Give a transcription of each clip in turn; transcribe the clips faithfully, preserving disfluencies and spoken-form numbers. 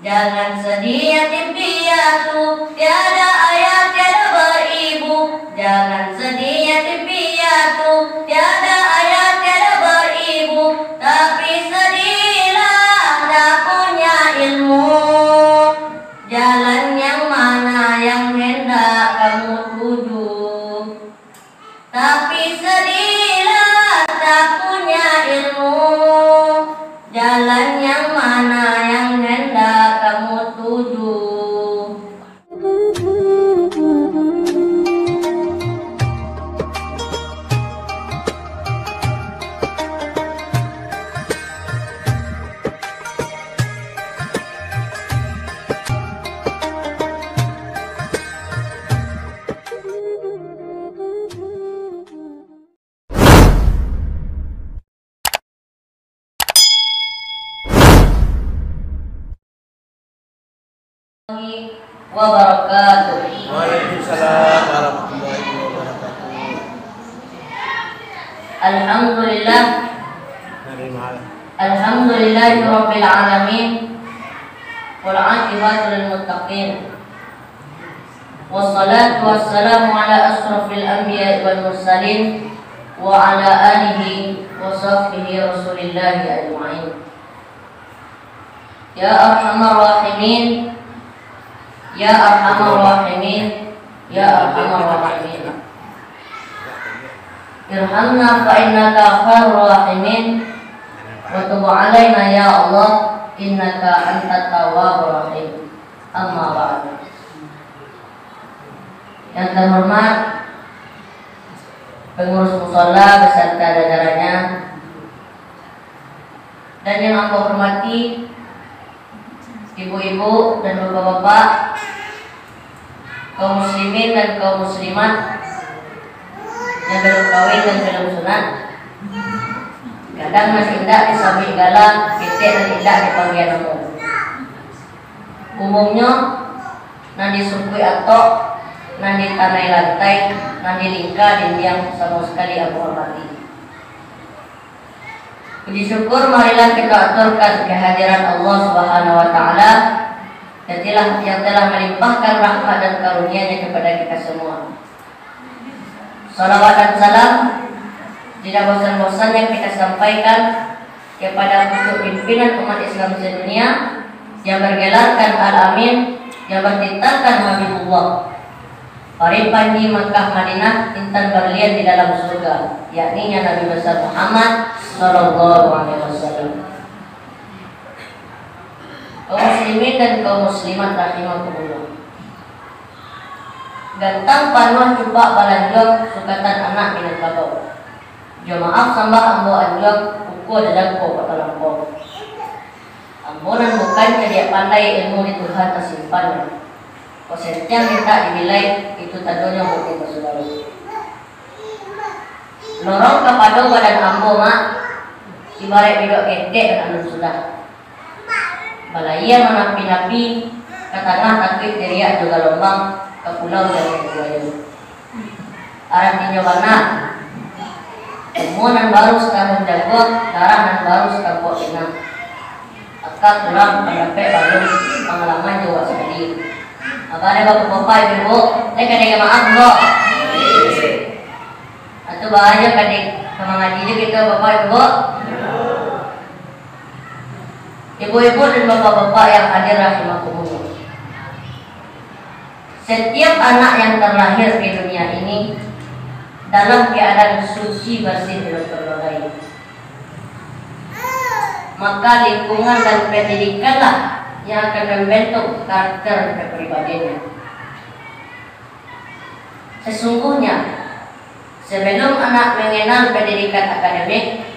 Jangan sedih yatim piatu, tiada ayah, tiada beribu. Jangan sedih yatim piatu, tiada ayah, tiada beribu. Tapi sedihlah tak punya ilmu. Jalan yang mana yang hendak kamu tuju? Tapi sedihlah tak punya ilmu. Jalan yang mana yang hendak kamu tuju? Wabarakatuh. Waalaikumsalam warahmatullahi wabarakatuh. Alhamdulillah. Alhamdulillahirabbil alamin. Wal aqibatu lil muttaqin. Wassalatu wassalamu ala asyrafil anbiya'i wal mursalin, wa ala alihi wa sahbihi rasulillahi ajma'in. Ya Arhamar Rahimin, Ya Arhamar Rahimin, Ya Arhamar Rahimin. Irhamna fa innaka khairur rahimin, wa tub alaina ya Allah, innaka antat tawwabur rahim. Amma ba'du. Yang terhormat pengurus musala beserta jajarannya, dan yang ambo hormati ibu-ibu dan bapak-bapak, kaum muslimin dan kaum muslimat, yang belum kawin dan belum sunat, gadang nan indak disabuik gala, ketek nan indak dipanggia namo. Umumnyo, nan disukuik atok, nan ditanai lantai, nan dilingka dindiang, samo sakali ambo hormati. Puji syukur marilah kita aturkan kehadiran Allah Subhanahu wa Ta'ala yang telah, yang telah melimpahkan rahmat dan karunia-Nya kepada kita semua. Salawat dan salam tidak bosan-bosannya kita sampaikan kepada pucuk pimpinan umat Islam sedunia yang bergelarkan Al-Amin, yang bertitalkan Habibullah, parit panji Makkah Madinah, intan berlian di dalam surga, yakni Nabi besar Muhammad sallallahu alaihi wasallam. Kaum muslimin dan kaum muslimat rahimakumullah. Gantang panuah cupak balanjuang sukatan anak Minangkabau. Jo maaf sambah ambo anjuang, ukua jajangko kok talampau. Ambo nan bukan cadiak pandai, ilmu di Tuhan tasimpan. Kok sentiang mintak dibilai, itu tandonyo bukan basudaro. Lorong kapado badan ambo, Mak, ibaraik bidok ketek nan alun sudah. Balayia manapi-napi, ka tangah takuik diriak jo galombang, ka pulau jan buayo. Aratinyo bana, umua nan baru satahun jaguang, darah nan baru satampuak pinang. Aka kurang, pandapek balun, pangalaman jo awak sakali. Apo dek bapak-bapak, ibu-ibu, lai ka dibari maaf, Bu? Atu bahayo ka di, ka mangaji jo kito, bapak, ibu-ibu. Ibu-ibu dan bapak-bapak yang hadir rahimakumullah. Setiap anak yang terlahir di dunia ini dalam keadaan suci, bersih, belum ternodai. Maka lingkungan dan pendidikanlah yang akan membentuk karakter kepribadiannya. Sesungguhnya, sebelum anak mengenal pendidikan akademik,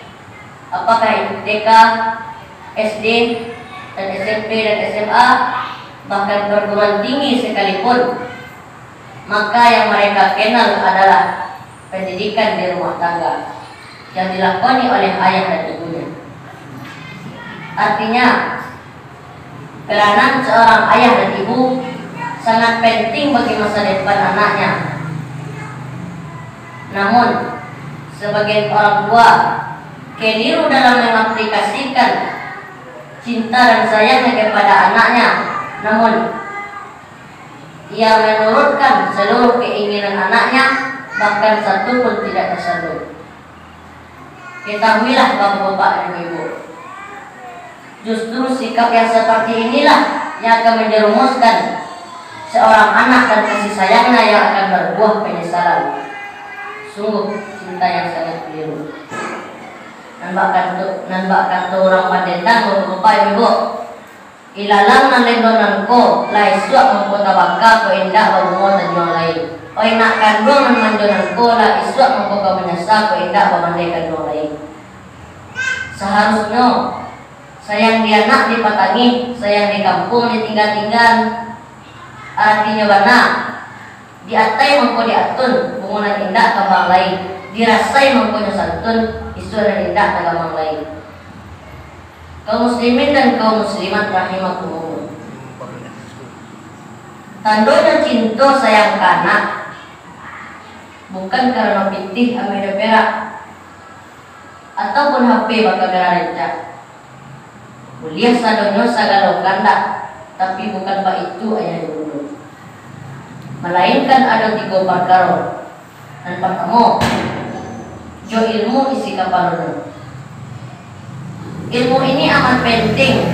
apakah itu T K, S D, dan S M P dan S M A, bahkan perguruan tinggi sekalipun, maka yang mereka kenal adalah pendidikan di rumah tangga yang dilakoni oleh ayah dan ibunya. Artinya, peranan seorang ayah dan ibu sangat penting bagi masa depan anaknya. Namun, sebagian orang tua keliru dalam mengaplikasikan cinta dan sayangnya kepada anaknya Namun, ia menurutkan seluruh keinginan anaknya, bahkan satu pun tidak tersandung. Ketahuilah, bapak-bapak dan ibu, justru sikap yang seperti inilah yang akan menjerumuskan seorang anak dan kasih sayangnya yang akan berbuah penyesalan. Sungguh cinta yang sangat keliru. Nan bak kato, nan bak kato urang pandendang, bapak-bapak, ibu-ibu, ilalang nan lendo nan ko, lah isuak mangko tabaka, kok indak babungo tanyuang lai. Oi nak kanduang nan manjo nan ko, lah isuak mangko ka manyasa, kok indak bamandai kanduang lai. Saharusnyo, sayang di anak dipatangih, sayang di kampuang ditingga-tingga. Aratinyo bana, di atai mangko diatun, bungo nan indak kambang lai, dirasai mangkonyo santun, isuak nan indak tagamang lai. Kaum muslimin dan kaum muslimat rahimakumullah. Tandonyo cinto sayang ka anak, bukan karano pitih ameh jo perak, ataupun H P bakamera rancak. Buliah sadonyo sagalo kandak, tapi bukan baitu ayah jo bundo. Malainkan ado tigo parkaro. Nan partamo, jo ilmu isi kapalonyo. Ilmu ini amat penting,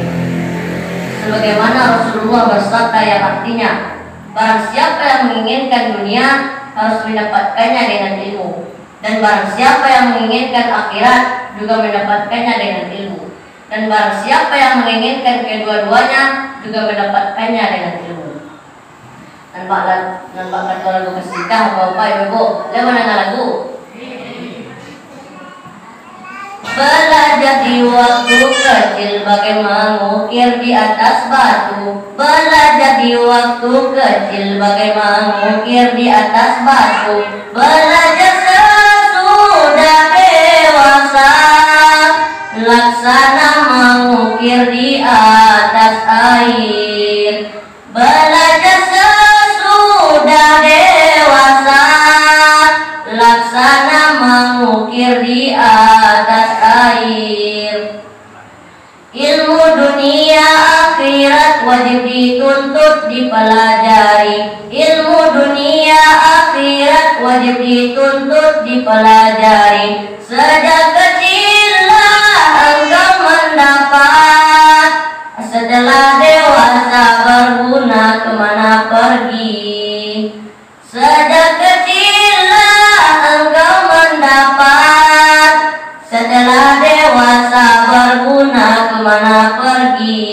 sebagaimana Rasulullah bersabda yang artinya, barang siapa yang menginginkan dunia, harus mendapatkannya dengan ilmu. Dan barang siapa yang menginginkan akhirat, juga mendapatkannya dengan ilmu. Dan barang siapa yang menginginkan kedua-duanya, juga mendapatkannya dengan ilmu. Nan bak la-, nan bak kato lagu kasidang, bapak ibu, lah mandanga lagu? Balajar di waktu kecil bagai mangukir di atas batu. Balajar di waktu kecil bagai mangukir di atas batu. Balajar sasudah dewasa, laksana mangukir di atas air. Balajar sasudah dewasa, laksana mangukir di atas air. Ilmu dunia akhirat wajib dituntut dipelajari. Ilmu dunia akhirat wajib dituntut dipelajari. Sejak kecillah engkau mendapat, setelah dewasa berguna kemana pergi. Sejak kecillah engkau mendapat, setelah dewasa berguna kemana pergi.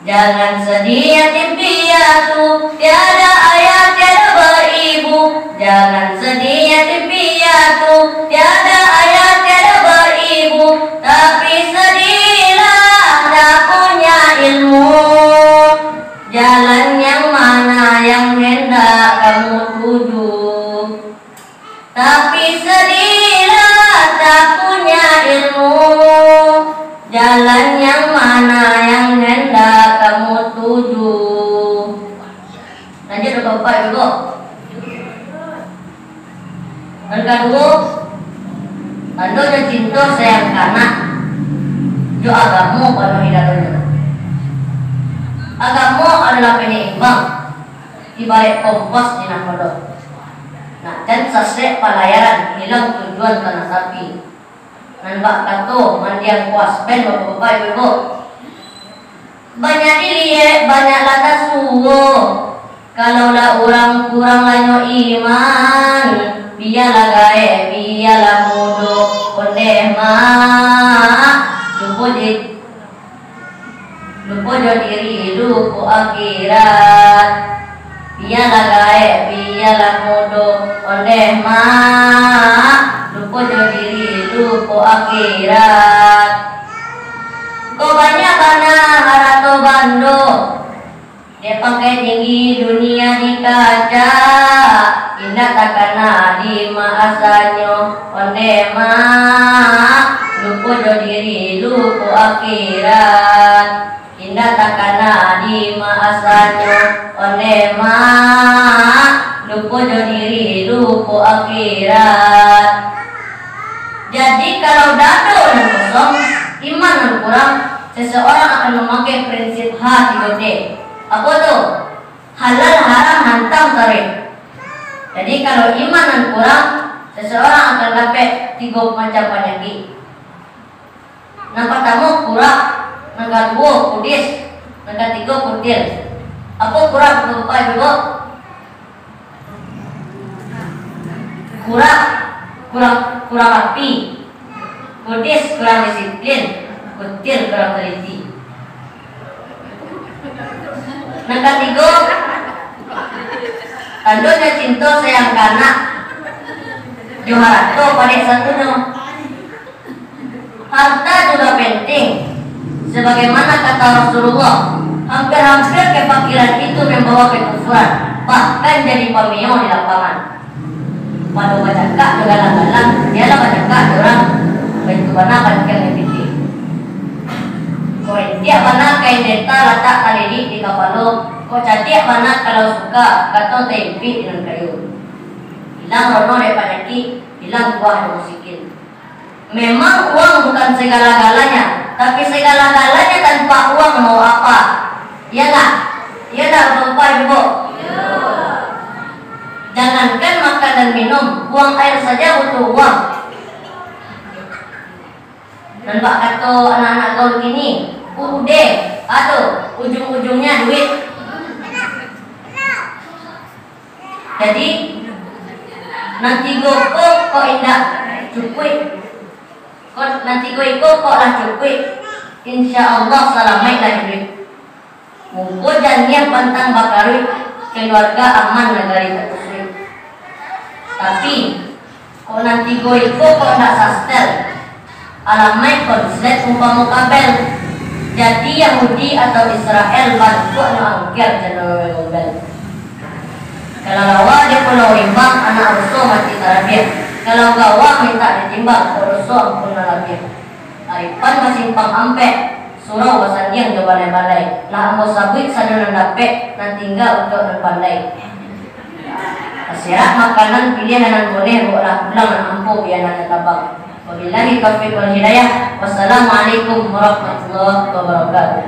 Jangan sedih yatim piatu, tiada ayah tiada beribu. Jangan sedih yatim piatu, tiada ayah tiada beribu. Tapi sedihlah tak punya ilmu. Jalan yang mana yang hendak kamu tuju? Tapi sedihlah tak punya ilmu. Jalan yang mana yang hendak kamu tuju? Lanjut, Bapak Ibu. Nan kaduo, tando jo cinto sayang ka anak, jo agamo pado di dalamnyo. Agamo adolah penyeimbang, ibarat kompas di nakodo. Nak jan sasek palayaran, hilang tujuan ka nan tapi. Nan bak kato mandiang kuas pen, Bapak-bapak, Ibu-ibu. Banyak diliek, banyaklah tasuo. Kalau lah urang kurang lanyo iman, bialah gaek, bialah mudo, ondeh mak. Lupo di, lupo jo diri, lupo akhirat. Bialah gaek, bialah mudo, ondeh mak. Lupo jo diri, lupo akhirat. Kok banyak bana harato bando, dek pangkek tinggi dunia dikaca, indak takana di ma asanyo, ondeh mak. Lupo jo diri, lupo akhirat. Indak takana di ma asanyo, ondeh mak. Lupo jo diri, lupo akhirat. Jadi, kalau dado nan kosong, iman nan kurang, Seseorang akan memakai prinsip H tiga T. Apo tu? Halal, haram, hantam, taruih. Jadi, kalau iman nan kurang, seseorang akan dapek tigo macam panyakik. Nan partamo kurak, nan kaduo kudis, nan katigo kutil. Apo kurak, Bapak Ibu? Kurak, kurang, kurang rapi. Kudis, kurang disiplin. Kutil, kurang teliti. Nan katigo, tandonyo cinto sayang ka anak, jo harato padek satunyo. Harta juga penting. Sebagaimana kata Rasulullah, hampir-hampir kefakiran itu membawa kekufuran, bahkan jadi pameo di lapangan. Pado bacakak jo galang-galang, bialah bacakak jo urang, baitu bana bangkiang nan pitih. Kok rintiak bana kain deta latak talilik di kapalo, kok cadiak bana kalau suka, gato taimpik di nan kayu. Ilang rono dek panyakik, ilang kuah dek musikin. Memang uang bukan segala-galanya, tapi segala-galanya tanpa uang mau apa? Iya nggak? Iya nggak, Bapak Ibu? Jangankan makan dan minum, buang air saja butuh uang. Dan bak kato anak-anak gaul kini, ude, aduh, ujung-ujungnya duit. Jadi, nan tigo ko kok indak cukuik, kok nan tigo iko kok lah cukuik, insya Allah salamaik lah iduik. Muko janiah pantang bakaruik, keluarga aman nagari takusuik. Tapi, kok nan tigo iko kok ndak sastel, alamaik konslet umpamo kabel. Jadi Yahudi atau Israel bantuaknyo angker cando gombel. Kalau lawa di Pulau Rimbang, anak ruso mati tarabiah. Kalau gawa mintak ditimbang, kok ruso ampun nan labiah. Aripan basimpang ampek, surau basandiang jo balai-balai. Lah ambo sabuik sadonyo nan dapek, nan tingga untuak nan pandai. Pasirak makanan piliah nan boneh, baoklah pulang nan ampo biananyo tabang. Wabillahi taufiq wal hidayah. Wassalamualaikum warahmatullahi wabarakatuh.